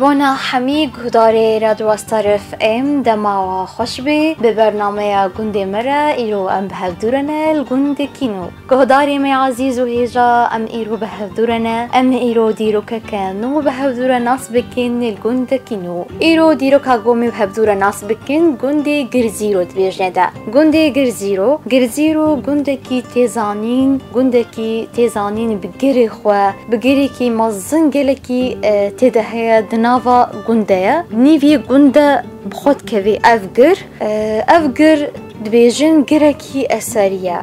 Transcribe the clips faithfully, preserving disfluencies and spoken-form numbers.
Bona hemî guhdarê Radyo Astar F M, dema we xweş be. Bi bernameya gundê me re îro em bi hev dû re ne li gundê Kînû. Guhdarê me ezîz û hêja, em îro bi hev dû re ne. Em ê îro dîrokeke nû bi hev dû re nas bikin li gundê Kînû. Îro dîroka ku em ê bi hev dû re nas bikin, gundê Girzîro dibêjne de. Gundê Girzîro, Girzîro gundekî tê zanîn, gundekî tê zanîn bi girê xwe, bi girekî mezin gelekî, e, tê de heye, di nava gund de ye. Nîvî gund de bi xwe dikevê ev gir. E, ev gir dibêjin girekî eserî ye.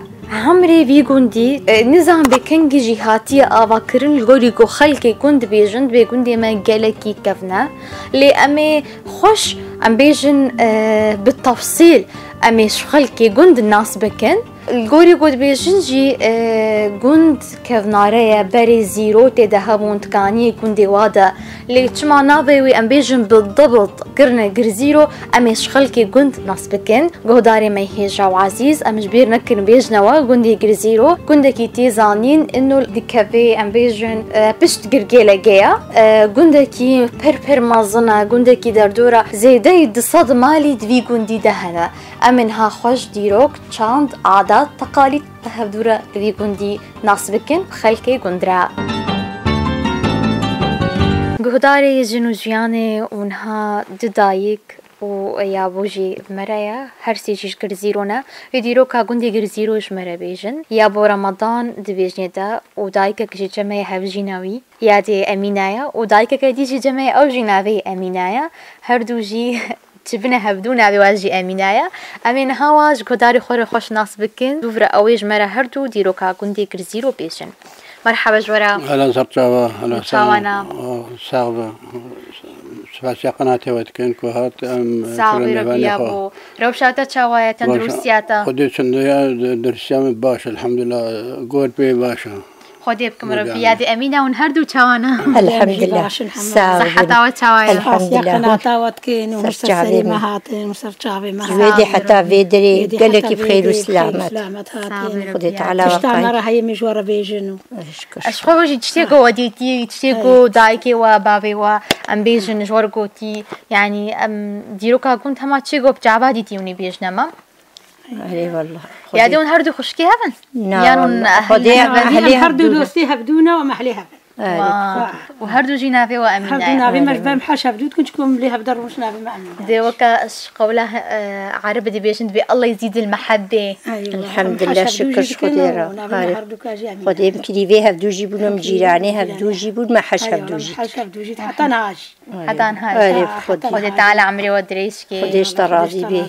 Hemrê vî gundî, e, nizam bê kengî jî hatiye avakirin, li gorî ku xelkê gund dibêjin, dibê gundê me gelekî kevn e. Lê em ê xweş, em bêjin, e, bi tefsîl, em ê ji xelkê gund nas bikin. Li gorî ku dibêjin jî, e, gund kevnare ye, berê zîro tê de hebûn, dikaniyê gundê wa de. Lê çima navê wî em bêjin bi dibilt kirine Girzîro, em ê ji xelkê gund nas bikin. Guhdarê me hêja û ezîz, em ji bîr nekin bêjnewe gundê Girzîro, gundekî tê zanîn, ino dikevê, em bêjin, e, pişt Girgêlege ye. E, gundekî pir pir mezin e, gundekî derdora zêdeyî du sed malî di vî gundî de hene. Em ê niha xweş dîrok, çand, adat, teqalîd bi hevdû re li vî gundî nas bikin, bi xelkê gund re. Guhdarê Jin û Jiyanê û niha du dayik û yabo jî bi me re ye. Her sê jî ji Girzîro ne. Vê dîroka gundê Girzîro ji me re bêjin. Yabo Remadan di bêjnê de û dayikek ji cemê hevjîna wî. Yadê Emîne ye û dayikeke dî jî cemê ew jî navê Emîne ye. Her du jî çivine hevdû navê wan jî Emîne ye. Em ê niha wan ji guhdarê xwe re xweş nas bikin. Dûv re ew ê ji me re her du dîroka gundê Girzîro bêjin. Merhaba ji we re. Hela ser çava, hela ser çawana. Sax be. Spasiya qenatê we dikin ku hat em Sax be, Rabbi ya bo. Rewşa te çawa ye, tenduristiya te? Xwedê çindiya, dursiya min baş, elhamdulillah. Gor pê baş e. Xwedê bikim Rebî yadê Emîne hûn her du çawa ne? Elhamdulillah. Sağ olun. Seheta we çawa ye? Elhamdulillah. Qenata we dikin û ser serê me hatin û ser çavê me. Ji wê dê heta vê derê gelekî bi xêr û selamet. Xwedê Teala we xayir. Tişta me re heye min ji we re bêjin û. Ez xwe jî tiştê ku we dîtî, tiştê ku dayikê we, bavê we, em bêjin ji we re gotî. Yanî em dîroka gund hema çi got bi çava dîtî hûnî bêjne me. Erê wallah. Yadê hûn her du xwişkê hev in? Na, yan hûn wallah. Xwedê ehlê her du dostî hevdû ne û mehlê hev in. Erê. Û her du jî navê we Emîne ye. Her du navê me ji ber heş hevdû dikin, çiku em lê hevdar rûn ji navê me Emîne. Dê weke ji qewla, e, Erebî dibêjin, dibê Allah yezîdil mehebbê. Elhamdulillah, şikir ji Xwedê re. Navê me her du ka jî Emîne. Xwedê em kirî vê hevdû jî bûn, em cîranê hevdû jî bûn, me heş hevdû jî. Heş hevdû jî, heta niha jî. Heta niha. Erê, Xwedê. Xwedê Teala emrê we dirêj kê. Xwedê ji te razî bê.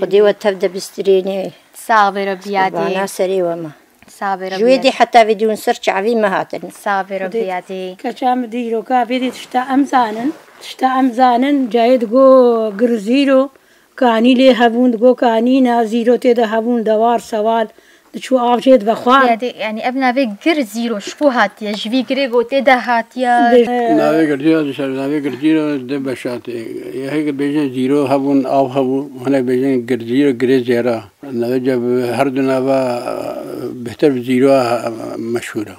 Xwedê we tev de bistirêne. Sax bê Rebî yadê. Qurbana serê we me. Sax bê Rebî yadê. Ji wê dê heta vê dê hûn ser çavê me hatin. Sax bê Rebî yadê. Keça min dîroka vê dê tişta em zanin. Tişta em zanin, cayê digo Girzîro. Kanî lê hebûn, digo kanî ne, zîro tê de hebûn, dewar, sewal, diçû av jê divexwar. Yadê, yanî ev navê Girzîro ji ku hatiye? Ji vî girê gotê de hatiye? Navê Girzîro, dişer navê Girzîro di beşa tê. Yek bêjin zîro hebûn, av hebû, hinek bêjin Girzîro, girê zêra. Navê ce bi her du nava bêhtir bi zîro meşhûr e.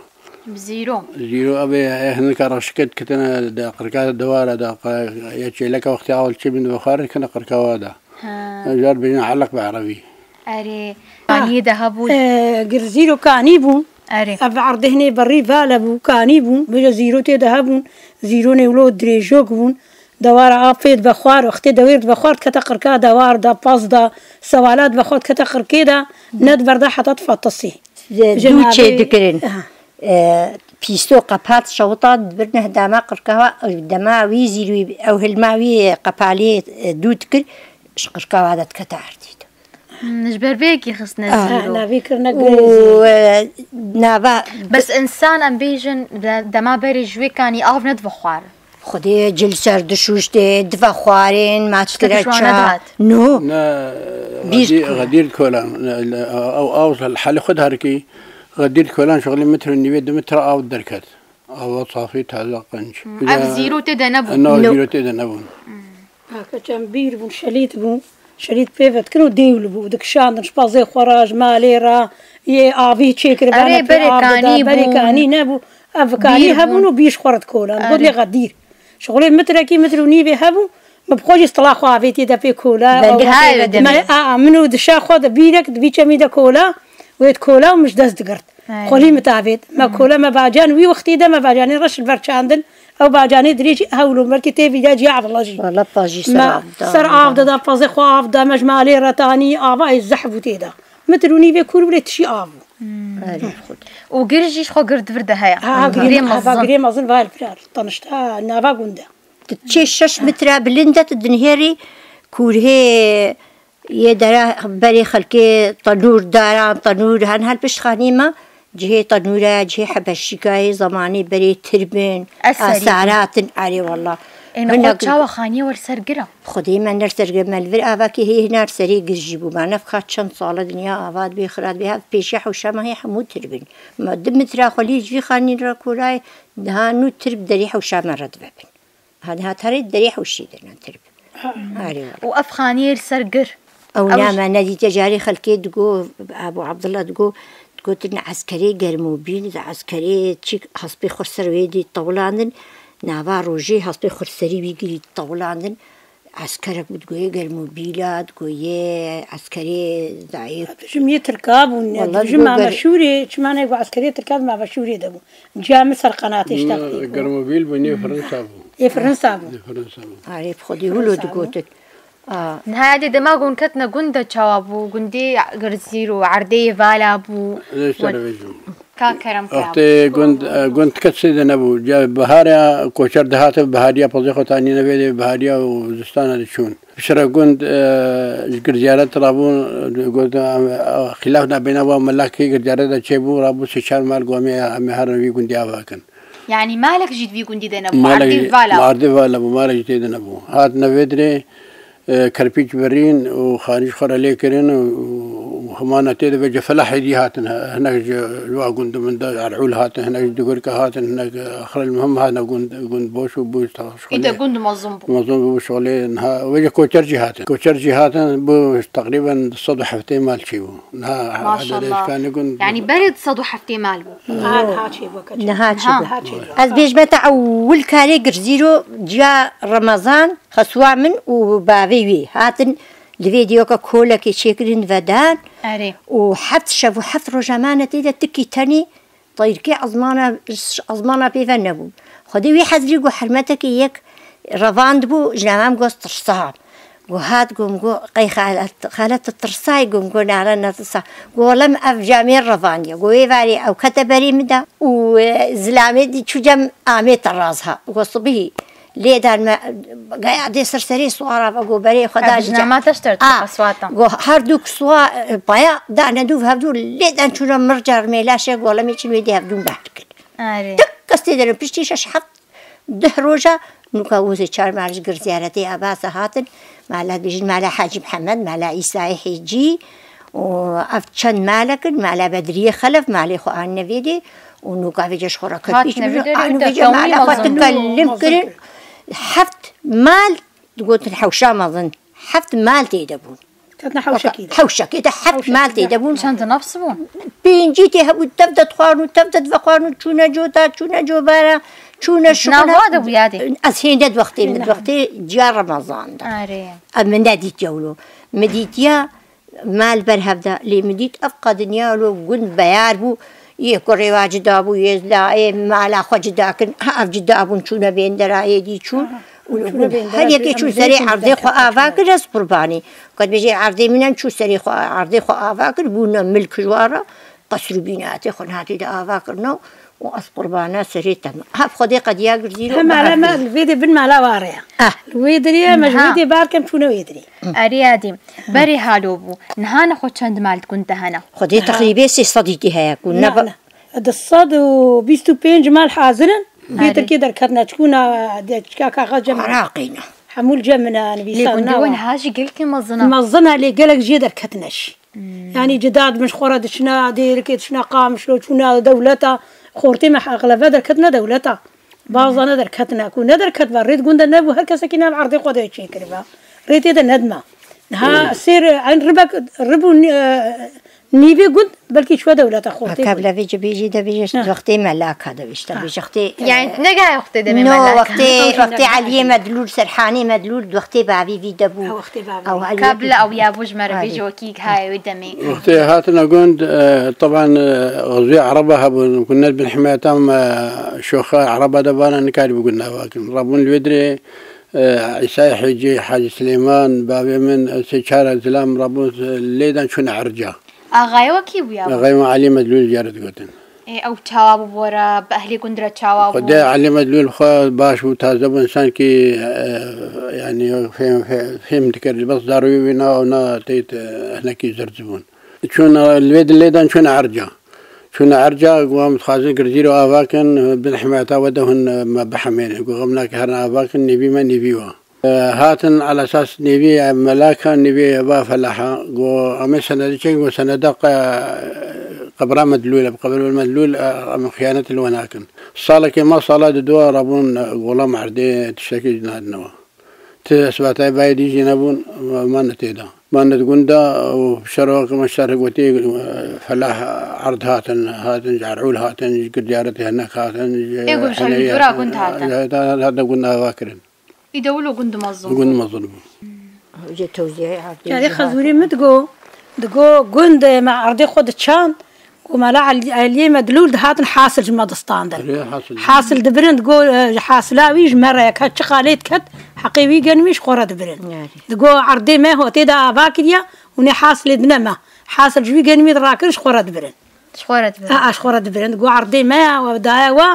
Bi zîro. Zîro, ev ê, ê hinika reşikê dikitine de qirka dewara de, qe-, ya çêleka wextê aw çê bin dixwarin, dikine qirka wa de. Ha. Car bêjin eliq bi erebî. Erê. Kaniyê de hebû. E, gir zîro kanî bû. Erê. Ev erdê hinê berî vale bû, kanî bû. Bêje zîro tê de hebûn. Zîronê wilo dirêjok bûn. Dewara av pê dibe xwar, wextê dewêr dibe xwar, dikete qirka dewar de, pez de, sewala dibe xwar, dikete qirkê de, ne diberda heta difatisî. Dû çê dikirin. Aha. E, pîsto qepat şewita dibirine dema qirkawa, dema wî zîrwî ew hilma wî qepalê, e, dû dikir, ji qirkawa de dikete erdî de. Hmm, ji ber vê yekê xistine zîro. Navê kirine girê zîro. Û, e, nava. Bes însan em bêjin, de-, dema berê ji wê kanî av nedibe xwar. Xwedê cil ser dişûştê, dive xwarên, ma dikire ça. No. Ne, bîr xedîr, xedîr kolan. Ne, ne, ew, ew, ew, helê xwe diherikî. Xedîr kolan şixulî metre nîvê, du metre av derket. Awa safî, taze, qenc. Hmm, ev zîro tê de nebûn. No, zîro tê de nebûn. Hmm. Ha, keçem bîr bûn, şelît bûn. Şelît pê ve dikin û dêw li bû. Dikişandin, ji pezê xwe re, ji malê re, yê avî çêkiribane. Erê, pê berê av dida, kanî berê bûn. Kanî nebû. Ev kanî hebûn û bîr ji xwe re dikolan. Got lê xedîr. Şixulê mitrekî, mitr û nîvê hebû, min bi xwe jî stila xwe avêtî de pê kola. Bendê ew, hayê me, demê. A, a, min û dişa xwe de bîrek di vî çemî de kola, wê di kola û min ji dest digirt. Hayê. Xwelî min avêt. Me kola me bacan wî wextî de me bacanê reş li ber çandin. Ew bacanê dirêj jî hewlo, belkî tê vî de ciya Evla jî. Wala pajî ser Me av da. Ser av de da, pazê xwe av da, me ji malê re tanî, avayê zehf bû tê de. Mitr û nîvê kûr bû lê tişî av bû. Erê xwe. Û gir jî ji xwe gir di vir de heye. Ha, ha, Girê girê, ha, mezin. Girê mezin var firar. Tanişta nava gund e. Tu çê şeş metre bilind e, tu dinihêrî kûrhê yê dere berê xelkê tenûr, daran, tenûr, hen her pişt xanî me, cihê tenûr e, cihê hebeşîka yê zemanî berê tir bin, Eserî bin. Esarat in, erê wela. Ê, nexwe Hinek çawa xaniyê we li ser gir e? Xwedê me ner ser gir, me li vir avakê hê hinar serê gir jî bû. Me nefxa çend sal e dinya ava dibê, xira dibê, hev pêşiya hewşa me hê hemû tir bin. Me du metre xwelî ji vî xanî re kolay, niha nû tir bi derê hewşa me re dibe bin. Hadi ha terê derê hewşî de ne tirb. Arê wala. Û ev xaniyê li ser gir. Ew Ew name nedîte carê xelkê digo, Abu Abdullah digo, digotin eskerê Germobîl, di eskerê çîk hespê xwe ser wê dî tewlandin, nava rojê hespê xwe serî wî girî tewlandin. Eskerek bû digoyê Germobîla, digoyê eskerê zayîf. Dijim yê Tirka bûn, Wala dijim digo Ger- Mameşûrê, çima ne gu eskerê Tirka di Mameşûrê de bû. Ciya min ser qenatê ji textê bû. Germobîl bû, nê Fransa bû. Ê Fransa bû. Nê Fransa bû. Arê bi xwedî wilo digotin. A. Niha yadê dema gon ketine gund de çawa bû? Gundê Girzîr û erdê yê vala bû. Lê ser vêjim. Ka kerem kaya. Wextê gund, e, gund kesê de nebû. Ca bihara koçer dihate, bihariya pozê xwe tanîne vê de, bihariya û zistana diçûn. Piştre gund, e, ji girziyaret rabûn, e, got, e, xîlaf nabêna wa mela kê girziyaret de çêbû, rabû sê çar mal got, em ê, em ê herin vî gundî ava kin. Yanî malek jî di vî gundî de nebû, Malek erdî jî, vala. Erdî vala bû, malek jî tê de nebû. Hatine vê dirê, e, kerpîç birîn û xanî ji xwe re lê kirin û, û hemana tê de vêce felahê dî hatin, hinek ji, ji wa gund min de Erûl hatin, hinek ji Dugurka hatin, hinek, e, axir el muhim hatine gund, gund boş û bû. Îde gund mezin bû. Mezin bû şolê niha. Vêce koçer jî hatin. Koçer jî hatin, bû teqrîben du sed û heftê mal çêbû. Niha Maşallah. Adedê şkanê gund. Yanî berê du sed û heftê mal bû. Niha, niha çêbû, keçê. Niha çêbû. Niha çêbû. Ez bêjme te ewil karê Girzîro ciya Remezan, xeswa min û bavê wî hatin li vê diyoka kolekê çêkirin vedan. Erê. Û heft şev û heft roja mane tê de tikî tenî Teyrkê ezmana, ezmana pê ve nebû. Xwedê wî hezirî ku hermetekê yek revand bû, ji nava min got tirsa. Ku hat, ku min got, qey xalet, xalet tu tirsayî? Ku min got, nare, ne tirsa. Ku wele min ev camê revandiye. Ku wê varê ew kete berê min de û, e, zilamê dî çû cem amê te raz ha. Ku sibihî Lê dan me, gaya dê ser serê suwara ve, go berê xwe da ji Hevdû nema teşter A, qeswatan. Go her du suwa, e, paya dane dû, hevdû lê dan çûna mirca rmêlaşe, golemê çin wê dê hevdû behr dikin. Arê. Tik kes tê derin, piştî şeş heft deh roja, nûka wizê çar mal ji gir ziyaretê Abasa hatin, mala dijin, mala Hacî Mihemed, mala Îsayê Hêcî, û ev çend malek in, mala Bedriyê Xelef, malê xwe anine vê dê, û nûka vêce ji xwe re ketiş Hatine bî, vê derê, anû vêce mala xwe tikelim kirin. Heft mal, digotin hewşa mezin. Heft mal tê de bûn. Ketine hewşekî de. Hewşekê de heft mal tê de bûn. Çend nefs bûn? Pêncî tê hebûn, tev de dixwarin û tev de divexwarin û çûne cota, çûne cobara, çûne şixula. Nava de bû yadê. Ez hênde di wextê min, di wextê ciya Remezan de. Arê. Ev min nedîtiye wilo. Min dîtiye, Mal ber hev de, lê min dît ev qedinya lo gund beyar bû, yê kurê wa cida bû, yê la, ê mala xwe cida kirin, ha ev cida bûn, çûne bêndera, yê dî çûn. Û çûne bêndera, her yekê çû serê erdê xwe ava kir, ez qurbanî. Qet bêjê erdê min em çû serê xwe, erdê xwe ava kir, bûne milk ji wa re, qesr û bînatê xwe hatî de ava kirine. û ez qurbana serê te me. Hev Xwedê qediya girzî lo. Hem mala me li vê dê bin mala ware ya. Ah. Li wê dirê me ji wê dê bar kem çûne wê dirê. Erê yadî. Berê halo bû. Niha nexwe çend mal di gund de hene? Xwedê teqrîbê sê sedî tê heye ku ne. Na, na. Du sed û bîst û pênc mal hazir in. Vê Erê. Tirkê derketine çikûna de çika kaxa cem. Araqîne. Hemû li cem min e, nivîsar. Lê gundê wan ha jî gelkî mezin e. Mezin e, lê gelek jê derketine jî. Hmm. Yanî cida dibin ji xwe re diçine, dêrikê diçine Qamişlo, çûne dewleta, xortê me exleve derketine dewleta. Bazda ne derketine, ku ne derketve, rê di gund de nebû, her kesekî nav erdê xwe de çêkiribe. Rê tê de nedime. Niha sêr, eyn ribek, rib û, e, Nîvê gund belkî çûye dewleta xortê Ka gund. Bila vê cibêjî de bêje Ha. wextê melaka de bêje, Ha. bêje wextê, Yani eh, ne gayê wextê demê no, melaka. wextê, Ew jî wextê melaka. Eliyê Medlûl, Serhanê Medlûl, wextê bavî vî de bû. Ha, wextê bavî. Ew Eliyê Ka bila ew ya bû ji me re Alî. bêje wekî gayê wê demê. Wextê hatina gund, eh, teban, eh, xezûyê Ereba hebûn, ku ne bin himeta me şoxa Ereba de bana nikarî bi gund nava kin. Rabûn li wê dirê, eh, Îsayê Hêcî, Hacî Silêman, bavê min, eh, sê çar zilam rabûn, eh, lê dan çûne Erca. Axayê we kî bûya? Axayê me Elî Medlûl jê re digotin. Ê, ew çawa bû bora, bi ehlê gund re çawa bû? Xwedê Elî Medlûl xwe baş bû, taze bû, însankî, eh, yanî fêm, fêm, fêm dikir. Bes zarûyê wî na, na têt, eh, hinekî zirz bûn. Çûn, eh, li wê dilê dan çûn Erca. Çûn Erca, got, em dixwazin Girzîro ava kin, bin himeta we de hûn, eh, me bihemênin. Got, xem nake, herin ava kin, nêvî me, nêvî we. Hatin ala esas nêvî melaka, nêvî va felaha. Got, em ê senedê çêkin, got, seneda qe-, qebra Medlûl e, bi qebra Medlûl, em xiyanet li we nakin. Salekê ma sala diduwa rabûn, e, gola merdê tiştekî nadine we. Ti esbatayê bayê dî jî nebûn, mane tê de. Mane di gund de û şero ke me şer gotî, e, felah erd hatin, hatin ji Erûl hatin, ji Girdiyaretê hinek hatin, ji Ê, got, ji Heneyê dûra hatin, gund hatin. Hatin gund ava kirin. Îde wilo gund mezin bû. Gund mezin bû. Hocê tewziyayê erdê Carê jî xezûrê hatin. Min digo, digo gund me erdê xwe diçan, ku mala Elî-, Eliyê Medlûl dihatin hasil ji me distandin. Erê, hasil. Hasil dibirin, digo, e, ji hasila wî ji me re yek çi xalê diket, heqê wî genimî ji xwe re dibirin. Erê. Digo erdê me hotê de ava kiriye, hûn ê hasilê dine me. Hasil ji wî genimî dirakin ji xwe re dibirin. Ji xwe re dibirin. A, a, ji xwe re dibirin. Digo erdê me ya, we daye we,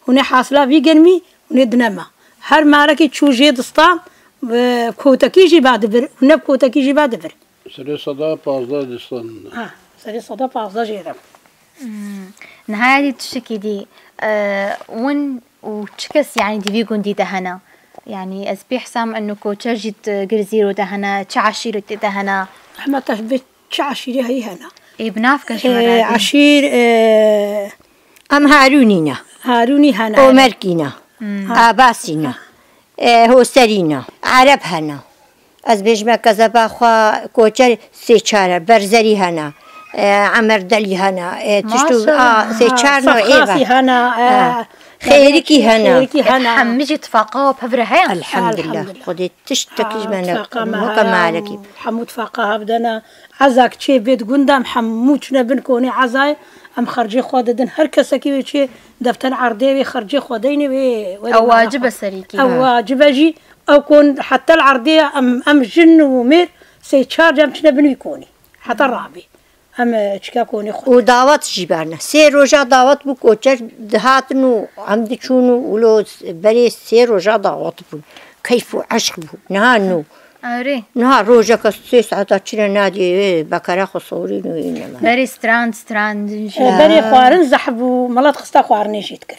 hûn ê hasila vî genimî, hûn ê dine me. Her malekî çû jê distan, e, kotekî jî ba dibir, û ne kotekî jî ba dibir. Serê seda pazdeh distan. Ha, serê seda pazdeh jê re. Hmm. Niha yadî tiştekî dî, e, win û çi kes, yani, di vî gundî de hene? Yani, ez pê hesam eno koçer jî di Girzîro de hene, çi eşîretê de hene? Hema te vê çi eşîrê heyî hene? Ê, bi nav ke ji me Ê, re dî. Eşîr, ê, Em Harûnî ne. Harûnî hene. Omerkî ne. Hmm. Abasî ne. E, Hoserî ne. Ereb hene. Ez bêjime kezeba xwe koçer sê çar e. Berzerî hene. E, Emerdelî hene. E, tişt û, Maşallah. a, sê çar no ê Safxasî ve. hene, e, Ha. Xêrikî hene. Xêrikî hene. Hemî jî tifaqa û pevre heye. Elhamdulillah. Elhamdulillah. Xwedê tiştekî ji me ne. Tifaqa me Weke heye. Malekî. Hemû tifaqa hevdene. Ezak çê bêt gunda em hemû çûne bin konê ezayê, em xercê xwe didin. Her kesekî wê çê defter erdê wê xercê xwe deynê wê were Ew mala wacib e xwe. serîkî. Ew Ha. wacib e jî, ew kon heta li erdê em, em jin û mêr sê çar cem çûne bin wî konî. Heta rabî. Em, e, çika konê xwe. Û dawet jî berne. Sê roja dawet bû koçer dihatin û em diçûn û wilo berê sê roja dawet bûn. Keyf û eşq bû. Niha nû. Erê. Niha rojeke sê saeta çi re nadî, ê, bekera xwe sorîn û yî nema. Berê strand, strand, jî. E, berê xwarin zehf bû, milet xista xwarinê jî dikir.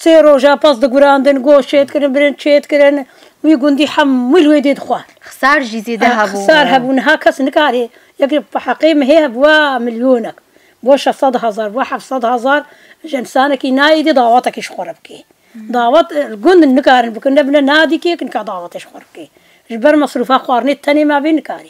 Sê roja pez digurandin, goş çêdikirin, birin çêdikirin. Wî gundî hemû li wê dê dixwar. Xisar jî zêde Ha, hebû. Xisar hebû, niha kes nikarê. Yek bi heqê min hê hebûa milyonek. Bo şeş sed hezar, bo heft sed hezar, ji însanekî nayê dê dawetekî ji xwe re bikê. Dawet, e, gund nikarin bikin, ne bine nadîkê, nika dawetê ji xwe bikê. Ji ber mesrûfa xwarinê tenê me vê nikarî.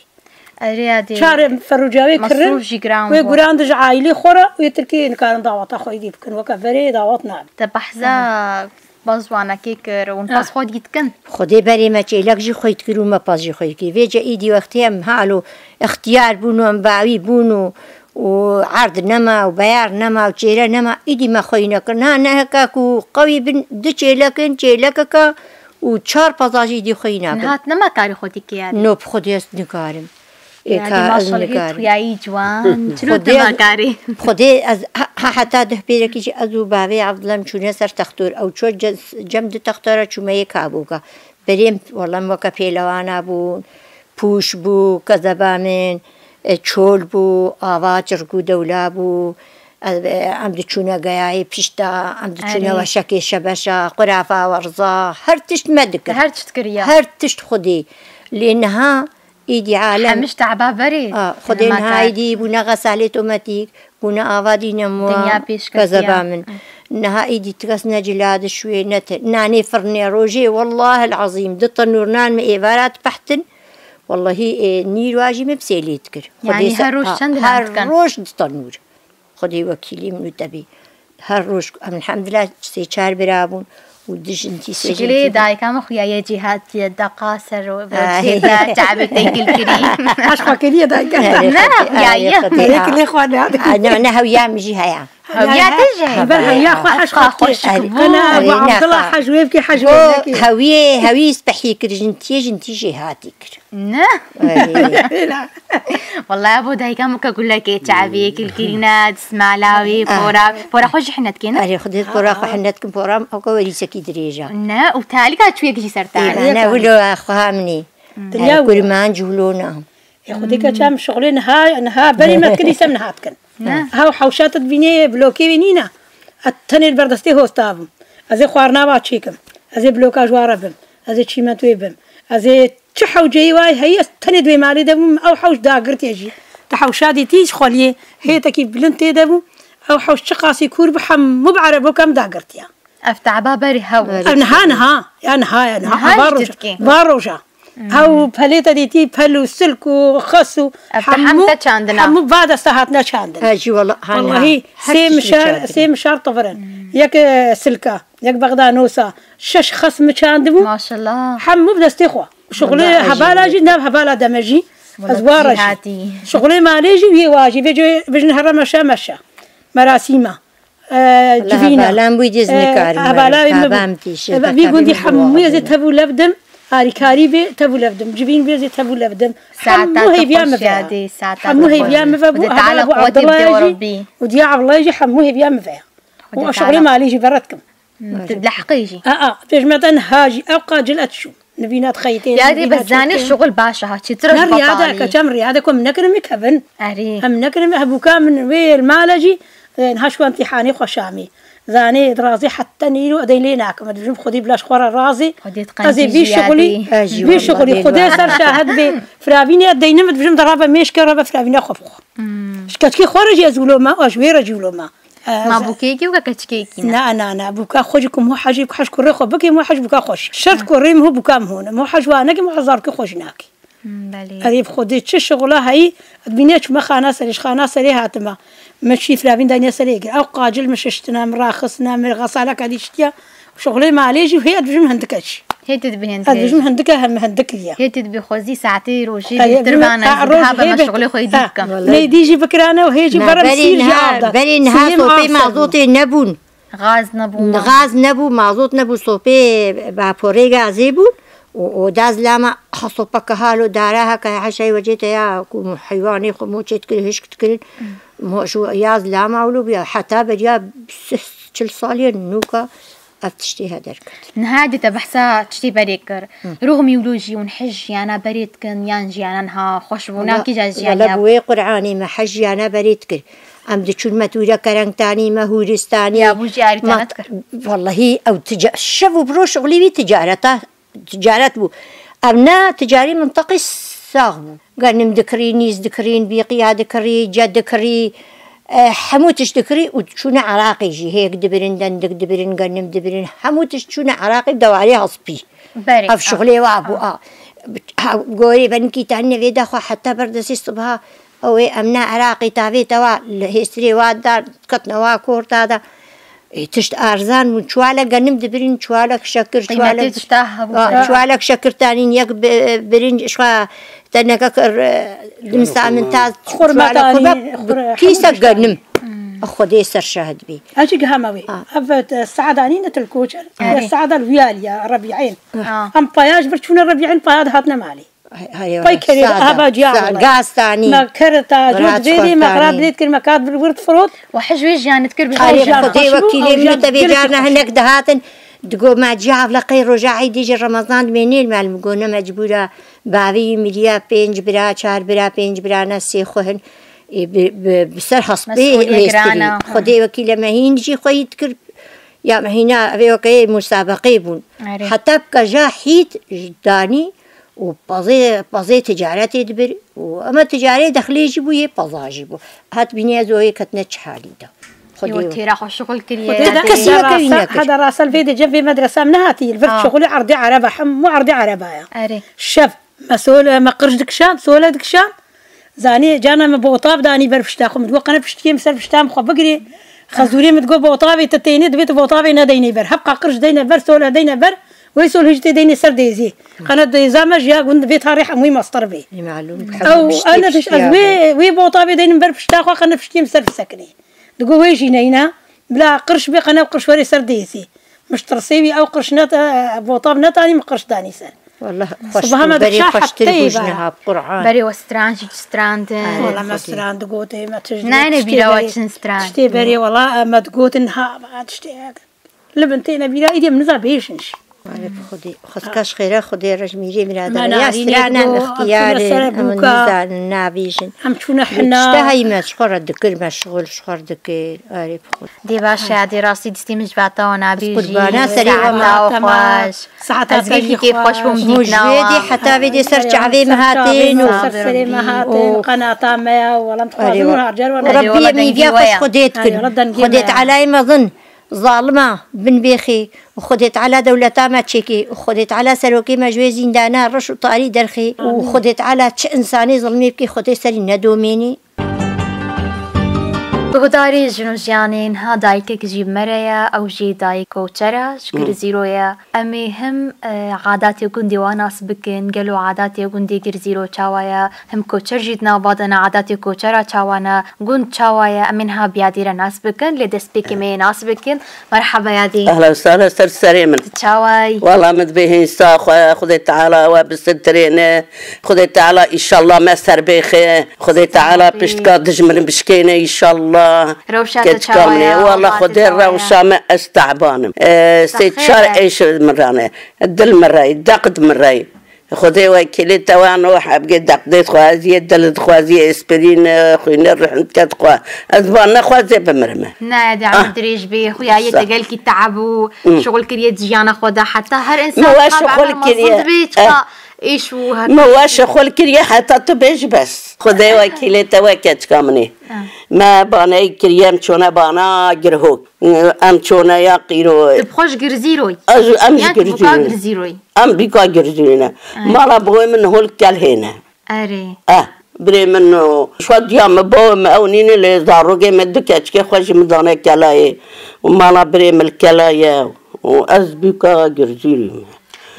Erê ya dê. Çar ferûca wê kirin, Mesrûf jî giran wê bû. Guran di ji aîlê xwe re, wê tirkî nikarin daweta xwe îdî bikin, weke verê dawet nabe. Te behsa bazwanekê kir, hûn Ah. pez xwe dî dikin? Xwedê berê me çêlek jî xwe dikir û me pez jî xwe dikir. Vêce îdî wextê em halo extiyar bûn û em bawî bûn û û erd nema û beyar nema û çêre nema, îdî me xweyî nekir. Niha neheka ku qewî bin, du çêlek in, çêlekeke û çar peza jî îdî xweyî nakin. Niha tu nema karî xwe dikê ya dî? No, bi Xwedê ez nikarim. Ê Ya ka dî ez maşallah, hê nikarim. Tuyayî ciwan, çilo Xwedê tu ez, nakarî? Xwedê ez ha, ha, heta deh pêrekî jî ez û bavê Evdilem çûne ser textor. Ew ço ce-, cem du textora çûme yê kaboka. Berêm, wela em weke pêlewana bûn, pûş bû, kezeba min, e, çol bû, ava çirk û dewla bû. Ez, e, em diçûne geyayê pişta, em diçûne Erê. weşekê şebeşa, qurafa werza, her tişt me dikir. Her tişt kiriye. Her tişt xwedî. Lê niha îdî alem Hemiş te eba verê. A, xwedê niha îdî bûne xesalê tometîk, bûne ava dîne muwa, Dinya pêş kezeba ketiye. min. Niha îdî tikes ne cila dişwê, ne te-, nanê firnê rojê, wellahil ezîm, di tenûr nan me êvara dipehtin. Wellahî, e, nîrwa jî min bi sêlê dikir. Yanî Xwedê her se-, roj ha, çend dilan her dikin? Roj di tenûr. Xwedê wekîlî min û te bî. Her roj, em elhamdulillah sê çar bira bûn û du jintî, sê Şikilê jintî. Dayika min xuya ye cî hatiye, deqa ser û Ay. Çêbe çavê têkil kirî. Aşk xwe kiriye dayika. Ay, Ne, Xwedê, xuya ay, ye. Xwedê, Yek ha. Lê xwe ne. Ay, ne, ne, hewiya min jî heye. Hewiya te jî? Heber hewiya xwe hej Xwe xwe xweş kir. Qena Ebu Abdullah hej wê bikî, hej wê nekî. Hewiyê, hewî spehî kir, jintiyê, jintî jê hatî kir. Ne? Erê. Wela. Wallahî bo dayika min ke gulekê çavê kilkirîne, dismala wê, pora, pora xwe jî hine dikê, ne? Erê, xwedê pora xwe hine dikim, pora min ewka werîsekî dirêj e. Ne, û talîka çûyek jî ser te. Ê, ne, wilo xweha min ê. Dinya Erê, wilo. Kurman cûlo ne. Ê, xwedê ke çem şixulê niha, niha berî me dikir, îsem niha dikin. Ne. Hew hewşa te dibînê blokê wê nîne. Ez tenê li ber destê hosta bûm. Ez ê xwarina wa çêkim. Ez ê bloka ji wa re bim. Ez ê çîment wê bim. Ez ê çi hewceyî wayê heyî, ez tenê di wê malê de bûm. Ew hewş dagirtiye jî. Te hewşa dîtî ji xweliyê hêtekî bilind tê de bû. Ew hewş çiqasî kûr bi hemû bi ereboka min dagirtiye. Ev taba berî hew. Ev niha, niha. Ya niha, ya niha. Niha Ev va jî roja. Ditkê. Va roja. Ew pelê te dîtî pel û silk û xes û Ev te hem hemû, te çandina. Hemû va desta hatine çandin. He, jî wela, ha, Wellahî, ha, her sê tiştî mişar, çandin. Sê mişar tivir in. Yek, e, silka, yek bexdanosa, şeş xes mi çandibû. Maşallah. Hemû bi destê xwe. Şixulê Wela, hevala jî. Jî, nav hevala deme jî. Wela Ez wa re jî. Hatî. Şixulê malê jî wê wa jî. Vê cê bijin here meşe meşe. Merasîma. E, Wela civîna. Hevalan bûyî dê ez E, nikarim, hevala wê me bû. Babam tîşe, E, vî gundî hemû ez ê tev û lev dim. Harîkarî vê tev û lev dim. Civîn vê ez ê tev û lev dim. Saeta Hemû te heyviya xweş me ve ya. Dê, saeta Hemû te heyviya xweş. Me ve bû. Xwedê Hevala Teala bû quwetê Abdullah bide ya jî. Û diya Abdullah jî hemû heyviya me ve ya. Xwedê Û şixulê Teala malî jî ve re dikim. Hmm, tu dileheqê jî. A, a, pêşmete niha jî ew qacil et çû. Nivîna dixeyitê, Ya dê nivîna bes zanê çekê. Şixul baş e ha, çêtir Ne ji riyade, betalî. Keçem riyade ku min nekirin min kevin. Erê. Em nekirin min hebûka min wê li male jî, e, niha ji ku emtîhanê xwe şamî. Zanê dirazê heta nîro edey lê nakim. Dibijim Xwedî bila ji xwe re razî. Xwedê Ez ê diqenî vî jî şixulî, yadê. Ez jî vî wela şixulî. Dê Xwedê wela. Ser şahid bê. Firavînê deynim dibijim dirabe mêşke rabe firavîna xwe bixwe. Hmm. Ji keçikê xwe re jî ez wilo me, ez ji wê re jî wilo me. Ma bûkeyekî weke keçikeyekî ne? Na, na, na. Bûka xwe jî ku mû hejî ku hej kurê xwe bikî, mû hej bûka xwe jî. Şert ku rê mû bûka mû ne. Mû hej wa nekî, mû hezar ku xwe jî nakî. Hmm, belê. Erê bi Xwedê çi şixula heyî, dibîne çûme xana serê, ji xana serê hatime. Min şî firavîn dayne serê gir. Ew qacil min şiştine, min raxistine, min xesaleka dî şitiya. Şixulê malê jî hê ez dibijim hindike jî. Hê tu dibî hindike jî. Ez dibijim hindike hem hindik kiriye. Hê tu dibî xwezî saetê rojê Erê, bêhtir vana ez dihaba me şixulê xwe dî bikim. Ney dî jî bikirane û hê jî Na, berem berê sîr jî niha, av da. Berê niha Siyê min sopê av ser bû. Mazotê nebûn. Gaz nebû, ma- Gaz nebû, mazot nebû, sopê baporê gazê bûn. Û, û daz lama ha sopeke halo dara heke heşay wecê te ya ku heywanê xwe mo çê dikirin, hişk dikirin. Mo şu yaz lama wilo bûya. Heta beriya çil saliyên nûka ev tiştê he derket. Niha dê te behsa tiştê berê kir. Ruh mîwlo jî hûn hej jiyana berê dikin, yan jiyana niha xweş bû, Wala, nakî ja wala jiyaniya bi wê Qur'anê me hej jiyana berê dikir. Em diçûn me tûre kerengtanî, me hûristanî. Ya bû jî arî te me, nedikir. Wallahî ew tica-, şev û bi roj şixulî wî ticareta, ticaret bû. Ev ne ticarî mintiqî sax bû. Genim dikirî, nîz dikirîn, bîqiya dikirî, ce dikirî, e, hemû tişt dikirî û çûne Iraqê jî. Hêk dibirin, dendik dibirin, genim dibirin, hemû tişt çûne Iraqê dewarê hespî. Berê, Ev a, şixulê wa bû, a. a. Ha, gorê venikî tanîne vê de xwe heta ber destê sibha. Ew ê em ne Iraqê tavê te wa li hêstirê wa dar ketine wa korta da. Ê, tişt arzan bûn. Çuwalek genim dibirin, çuwalek şekir, Qîmetê çuwalek, tişta hebû a, berê. Çuwalek şekir tanîn, yek bi-, birinc, şwa teneke kir, e, dimsa min ta Xurma çuwalek tanî, xwe be, xur-, bi kîsek hemû tişt genim. Xwedê ser şahid bî. Ez jî gihama wê. Ha. Ev, e, saedanî ne til koçer. Erê. Saeda li wî alî ya, Rebî'ên. Ha. Em paya ji vir çûne Rebî'ên, paya dihatine malê. Hay, hay, Pey kerê, sada, ava ciya sa-, wala. Gaz tanî. Me kerta, Qira jot vêrê, me qira çikoltanî. Bilêt kir, me kat bir wird firot. Û hej wê jiyan dikir bi Ay, Xwedê wekîlê min û te vê carna hinek dihatin, digo me ciya evleqey roja eydê jî Remezan dimênê li me li min go ne mecbûra bavê yî miriya pênc bira, çar bira, pênc bira ne sê xwe hin. Ê, bi, bi, bi ser hespê Mesûliye hêstirî. Giran e. Xwedê wekîle me hîn jî xwe yî dikir. Ya me hîna evê wekê musabeqê bûn. Erê. Heta bike ja hît ji danî û pezê, pezê ticaretê dibir û ema ticarê dexlê jî bû, yê peza jî bû. Hat bînî ez oyê ketine çi halî de. Yo, Xwedê têra xwe şixul kiriye. Xwedê Tê de kesî heda weke wî rasa-, nekir. Heda rasel vê de cem vê medresa min nehatî. Vir Ha. şixulê erdê ereba, hemû erdê ereba ya. Erê. Şev. Me sol, me qirş dikişand, sole dikişand. Zanî, cana me botav danî ber pişta xwe. Min digot, qene piştiyê min ser pişta min xwe bigirê. Xezûrê min digot, botavê te tênê, divê tu botavê nedeynê ber. Hebqa qirş deyne ber, sole deyne ber. Wey sol hijtê deyne ser dêzê. Qene dêza me ji ya gund vê tarê hemûyî mestir bê. Ê, malûm, Ew, hemû tiştê ene diş, ez piştiya wê, bû. Wê botavê deynim ber pişta xwe, qene piştiyê min ser bisekinê. Digot, wê jî neyna. Bila qirş bê, qene qirş werê ser dêzê. Min ji tirsê wî ew qirş neta, botav netanî, min qirş danî ser. Wallah, xweş Sibaha bû, me berê dikişa xweştir bû hefteyê ji be. Niha, bi Qur'an. Berê we stran jî strandin. Wala me Xwedê. Stran digotê, me tişt Nayne tiştê bîra we berê, çin stran. Tiştê berê, wala me digotin ha, tiştê li bin têne bîra, îdî em niza bêjin jî. Arê bi Xwedê. Xwezka ji xêra Xwedê re ji mîrê mîra Me de. Ya narînê strana digo, em çûne ixtiyarê, ser em bûka. Nizanin nabêjin. Em çûne Lê hina. Tişta heyî me ji xwe re dikir, me şixul ji xwe re dikir. Arê bi Xwedê. Dê baş e, dê rastî destê min ji vata wana bêjî. Qurbana serê we Saeta me. Xweş. Saeta Ez gelkî kêf xweş bûm dîtina wan. Ji vê dê heta vê dê ser çavê me hatin û ser serê me hatin, û qenata me ya, wala em dixwazin û harcar wana. Erê, wala dengê we ya. Xwedê dikir. Erê, wala dengê me ya. Xwedê Tealayê mezin. Zalima bin bêxê û Xwedê Teala dewleta me çêkê û Xwedê Teala serokê me ji wê zîndana reş û tarî derxê û Xwedê Teala çi însanê zilmê bikê Xwedê serî nedomênî. Guhdarê Jin û Jiyanê, niha dayikek jî bi me re ye, ew jî dayik koçer e, ji Girizîro ye. Em ê him, e, adatê gundê wan nas bikin, gelo adatê gundê Girizîro çawa ye, him koçer jî di nav de ne, adatê koçera çawa ne, gund çawa ye, em ê niha bi yadî re nas bikin, lê destpêkê me yê nas bikin. Merheba yadî. Ehlen sahlen, ser serê min. Tu çawa yî? Wala min dibê hênsa xwe, Xwedê Teala we bisitirêne, Xwedê Teala îşallah me ser bêxe, Xwedê Teala piştka dijmin bişkêne îşallah. Rewşa te çawa ye? Wala Xwedê rewşa me ez teban im. E, sê çar êş min rane. Dil min rey, deq di min rey. Xwedê wekîlê te wan o hebgê deqdê dixwaziyê, dil dixwaziyê, aspirîn, e, xwînê rihindke dixwa. Ez van nexwazê bimirime. Ne, de emir dirêj bê, xuya yê te gelkî teab û şixul kiriye di jiyana xwe de. Heta her însan dixwabe emir mezin dibê, çiqa êş û hek. Min we şixul kiriye heta tu bêjî bes. Xwedê wekîlê te we keçika min ê. Me baneyî kiriye, em çûne bana Girhok. Em çûne ya Qîro. Tu bi xwe ji Girizîroyî? Ez, em ji Girizîroyî. Yan tu bûka Girizîroyî? Em bîka Girizîroyî ne. Mala boyê min hol Kelhê ne. Erê. Eh, birê min û şwa diya min, bo min ew nîne lê zarokê min du keçikê xwe jî min dane Kelayê. Û mala birê min li Kela ye. Û ez bîka Girizîroyî me.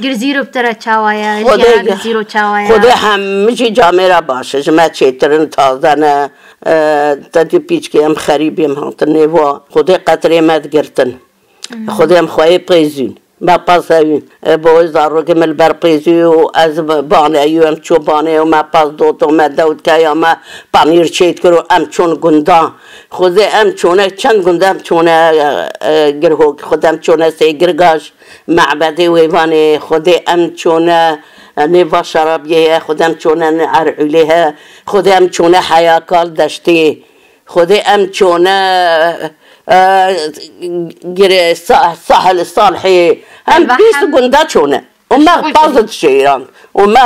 Girizîro bi te re çawa ye? Xwedê, jiya Girizîro çawa ye? Xwedê hemî jî camêra baş e. Ji me çêtir in, taze ne. E, te dî pîçkê em xerîbî em hatin nêva. Xwedê qetirê me digirtin. Xwedê em xweyê pêzîn. Me pas hewîn. E, bo zarokê min li ber pêzî û ez baneyî û em çû banê û me pas dot û me dewt keya me panîr çêt kir û em çûn gunda. Xwedê em çûne çend gunda em çûne, e, e, Girhok. Xwedê em çûne Sêgirgaş. Mebedê Wêvanê, Xwedê em çûne, e, nêva Şarabiyê ye, Xwedê em çûne ne Er'ûlê he, Xwedê em çûne Heyakal Deştê, Xwedê em çûne, e, gire Sa-, Sahil Salihê, em bîst gunda çûne. Û me paz dişêran. Û me,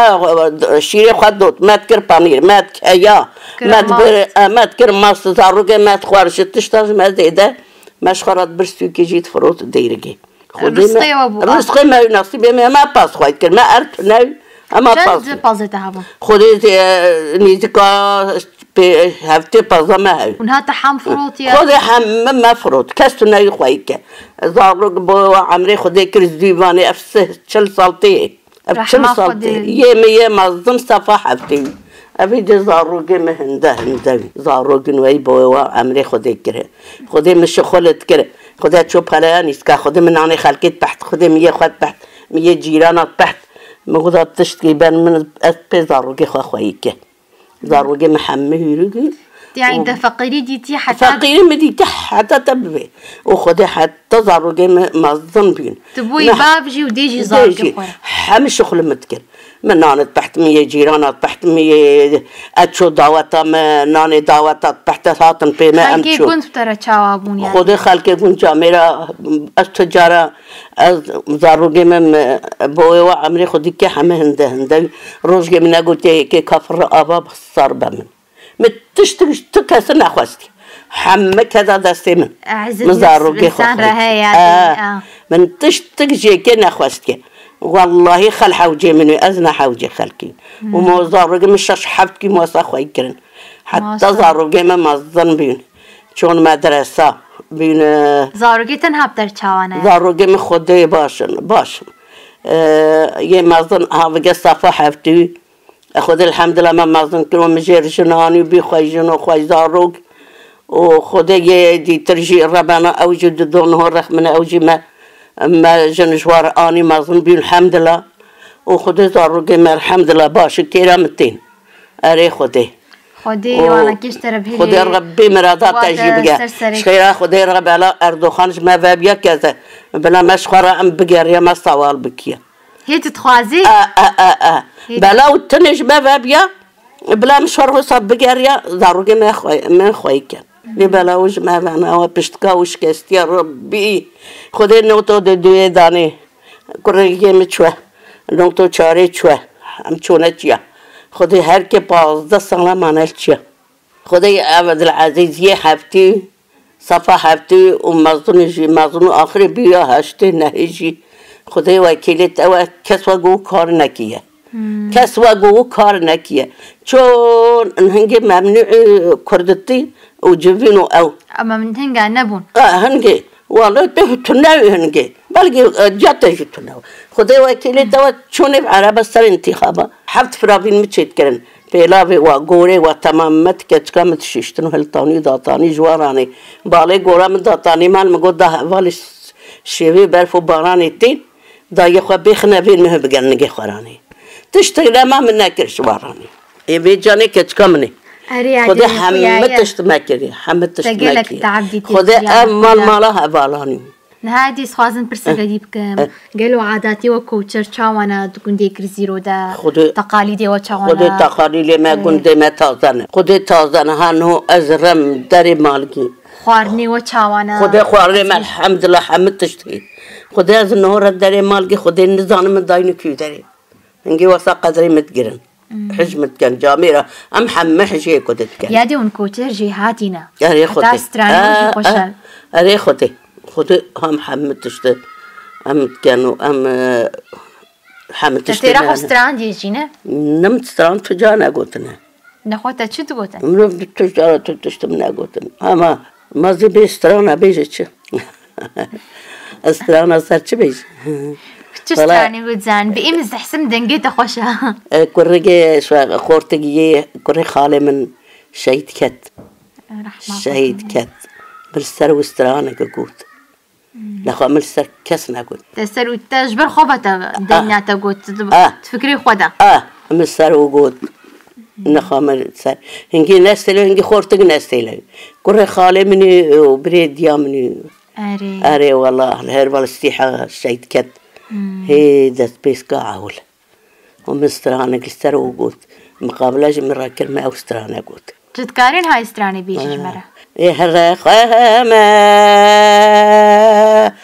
e, şîrê xwe dot, me dikir panîr, me dikeya, me dibir, e, me dikir mast, zarokê me dixwar ji tişta ji me zêde, me ji xwe re dibir sûkê jî difirot deyrigê. Xwedê me, rizqê we bû, a? Rizqê me û nesîbê me, me pas xwe kir, me erd tune û em a pas. Çend pazê te hebûn? Xwedê, e, nêzîka pê, heftê paza me hew. Hûn hate hem firotiye? Xwedê heme me firot. Kes tune yî xwe yî ke. Zarok bo emrê Xwedê kir zîvanê ev sih çil sal tê. Ev çil sal tê. Yê me yê mezin sefa heftê. Evî de zarokê me hinde hinde. Zarokên weyî bo wa emrê Xwedê kir. Xwedê min şixulit kir. Xwedê ço peleya nîska. Xwedê min nanê xelkê dipeht. Xwedê min yê xwe dipeht. Min yê cîrana dipeht. Min xweda tiştkî ben min ez pê zarokê xwe xweyî ke. Zarokê min hemî hûrî bû. Yani te feqîrî dîtî heta. Feqîrî min dîtî heta te bibê. Û Xwedê heta zarokê min mezin bûn. Tu bûyî bav jî û dê jî zarokê xwe. Hemî şixulê min dikir. Min nanê dipeht, min yê cîrana dipeht, min yê eço daweta me, nanê daweta dipeht, hatin pê me em çû. Xelkê gund bi te re çawa bûn yani? Xwedê xelkê gund camêra ez tu cara Ez zarokê me, me, bo wê wa emrê xwe dike heme hinde hinde. Rojgê min negotiye yekê kafir re ava sar be min. Min tiştik tu kesi nexwestiye. Heme keda destê min. Min zarokê xwe xwestiye. Min tiştik ji yekê nexwestiye. Wellahî xel hewcê min û ez ne hewcê xelkî. Û mo zarokê min şeş heft kî masa xweyî kirin. Heta Maşallah. Zarokê me mezin bîn. Çûn medresa. Bîn, e, Zarokê te niha bi te re çawa ne? Zarokê min Xwedê baş in, baş in. E, yê mezin havige safa heftî. E, Xwedê elhamdulillah me mezin kir û min jê re jin anî bî xwey jin û xwey zarok. Û Xwedê yê dîtir jî rebena ew jî di don ho rex min ew jî me, me jin ji war anî mezin bî elhamdulillah. Û Xwedê zarokê me elhamdulillah baş û kêra min tên. Erê Xwedê. Xwedê Û wana kêş te re bihêlê. Xwedê Rebbî mirada te jî bige. Ji xêra Xwedê re bela Erdoxan ji me vebiya keze. Bila me ji xwe re em bigeriya me sawal bikiye. Hê tu dixwazî? E, e, e, e. Hê Bela û tinê ji me vebiya. Bila min şer wisa bigeriya, zarokê me xwe, min xweyî ket. Lê bela û ji me ve nawe piştka û şikestiya Rebbî. Xwedê noto de duyê danê. Kurê yê min çûye. Noto çarê çûye. Em çûne çiya. Xwedê her ke pazdeh sala mane çiya. Xwedê ev Abdulazîz yê heftî, safa heftî û mezin jî, mezin û axirê bîya heştê nehê jî. Xwedê wekîlê te we kes we gu kar nekiye. Kes we gu kar nekiye. Çon hingê memnû, e, kurditî û civîn û ew. Ama min hinga nebûn. E, hingê. Wala tu tune hingê. Belkî, e, ca te jî tune. Xwedê wekîlê te we çonê erebe ser întîxaba. Heft firavîn mi çêt kirin. Pêlavê wa, gorê wa temam me ti keçika min dişiştin û hiltanî û datanî ji waranê. Balê gora min datanî mal min got da hevalê şêvê berf û baranê tên. Dayê xwe bêxine vê nuh bigerin nigê xweranê. Tiştek lema min nekir ji waranê. Ê vê canê keçika min ê. Erê, Xwedê hemî tişt me kirî, hemî tişt me kirî. Xwedê ev mal mala hevalanî. Niha dî dixwazin pirseke dî bikim. Eh. Gelo adatê we koçer çawa ne di gundê Girzîro de? Xwedê, teqalîdê we çawa ne? Xwedê teqalîdê me, eh, gundê me taze ne. Xwedê taze ne. Ha niho ez rem derê malkî. Xwarinê we çawa ne? Xwedê xwarinê me elhamdulillah hemî tişt hê. Xwedê ez niho re derê malkî Xwedê nizanim min dayî nikî derê. Hingê wesa qedrê min digirin. Hmm. Hij min dikin camê re. Em hemî hijê ku dikin. Yadê hûn koçer jê hatîne. Erê Xwedê. Heta stranê jî xweş e. Erê Xwedê. Xwedê hem hemî tişt em dikin û em, e, hemî tişt. Te têra xwe strandiye jî ne? Ne min stran tu ca negotine. Nexwe te çi digotin? Mirov tu cara tu tişt min negotin. Ama ma zî bê strana bêje çi? Ez strana ser çi bêjim? Çi stranê got can? Bi êm zehsim dengê te xweş e. E, kurrigê şwe-, xortigiyê, kurê xalê min şehîd ket. Rehma Şehîd ket. Bir ser û straneke got. Lexwa min li ser kes negot. Te ser û te ji ber xwe ve te dengna te got, tu fikrê xwe de. Ah, min ser û got. Nexwa min ser. Hingî nestêle, hingî xortik nestêle. Kurê xalê min ê û birê diya min ê. Erê. Erê wela, li her val stîha şehîd ket. Hê destpêska ewil. Û min stranek li ser û got, miqabile ji min re kir, me ew strane got. Tu dikarî niha stranê bêjî ji me re? Ê here xwe me,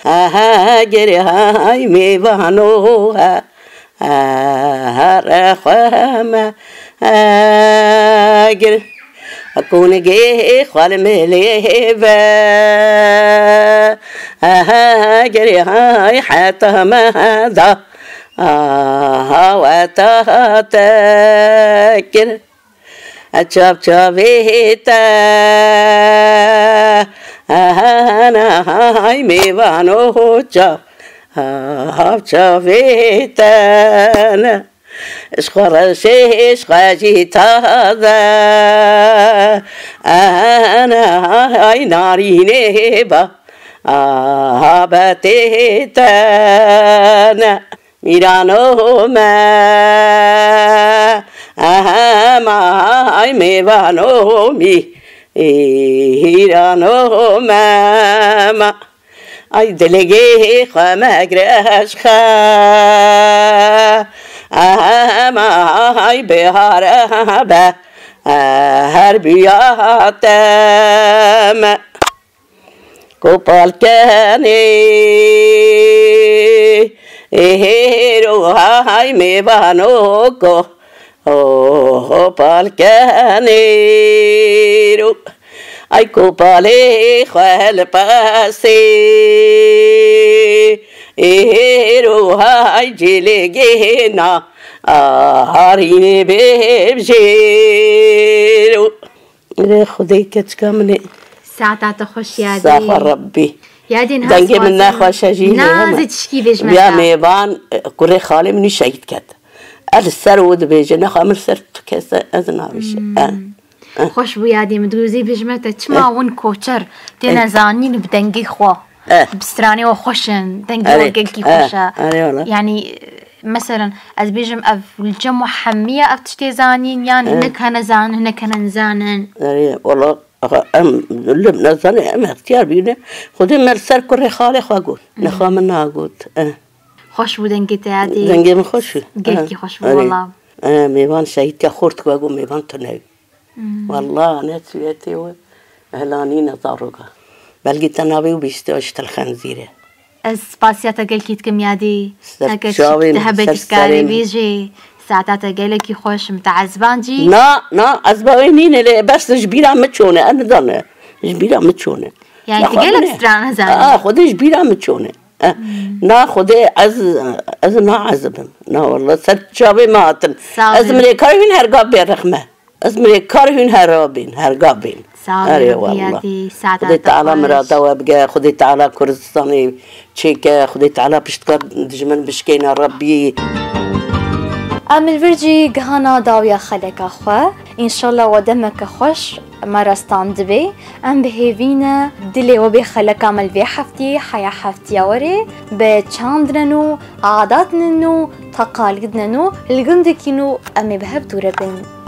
aha, girê hay mêvano, ha, here xwe me, gir, kunigê xwe li mêlê ve, aha, girê hay heta me da. Aha, we te kir. Çav çavê te. Aha, hay mêvano çav. Aha, çavê te ne. Ji xwe reşê, ji xwe jî taze. Aha, hay narînê ba. Aha, betê te ne. Mîrano me, ehem, ay mêvano mî, hîrano me, ma. Ay dilgê xwe megre ji xe, ehem, ay bihar be, her bûya te me. Kopal kenê, ê hêro hay mêvano ko, o, kopal kenê ro. Ay kopalê xwe li pesê, Êro hay cêlê gêna, a harînê bêbjêro. Lê Xwedê keçika min ê. Saeta te xweş Yadî. Saxa Rebbî. Yadî niha Dengê min spasî. Nexweşe jî lê Na hema. Zî tişkî bêjme Ya te. Mêvan, e, kurê xalê min şehîd ket. Ez li ser û dibêje, nexa min ser tu kese ez navêje. Hmm. E. Xweş bû Yadî min, dûzî bêjme te. Çima Eh. Win koçer têne Eh. Zanîn bi dengê xwe. Eh. Bi stranê we xweş in, dengê we Eh. Gelkî Eh. Xweş e. Erê wala. Yanî, meselen, ez bêjim ev li cem we hemiya ev tiştê zanîn, yan Eh. Hinek hene zanin, hinek hene nizanin. Erê, wala, axa, em, li, nezanê, em extiyar bîne. Xwedê me li ser kurê xalê xwe got. Hmm. Nexa min nagot. Eh. Xweş bû dengê te Yadî. Dengê min xweş bû. Gelkî Eh. Xweş bû Erê. Wala. Eh, mêvan şehîdke xort ku got mêvan tune. Hmm. Wallah, ne sûretê wî hilanîne zaroka. Belkî te navê wî bihîstiye ji Til Xenzîrê. Ez spasiya te gelkî dikim Yadî. Ser Heke çavên, te hebe ser kiskari serê min. Bêjê, saeta te gelekî xweş, min te ezban cî. Na, na, ez bawê nîne lê bes ji bîra min çûne, ez nizane. Ji bîra min çûne. Yani Ya tu xwe gelek bine. Stran nezanî. Aa, Xwedê ji bîra min çûne. Eh, Hmm. Na Xwedê ez, ez naezibim. Na wallah, ser çavê me hatin. Sağ Ez olun. Mirêkar hûn herga bê rexme. Ez mirêkar hûn hera bên, herga bên. Sağ olun, Erê Rabbi wallah. Yadî, saeta Xwedê te Teala xweş. Mirada we bige, Xwedê Teala Kurdistanê çêke, Xwedê Teala piştka dijmin bişkêne Rabbî. Em li vir jî gihana dawiya xeleka xwe. Înşallah we demeke xweş me re standibê. Em bi hêvî ne dilê we bê xeleka me li vê heftiyê, heya heftiya werê, bi çandine nû, adatine nû, teqalîdine nû, li gundekî nû em ê bi hev dûre bên.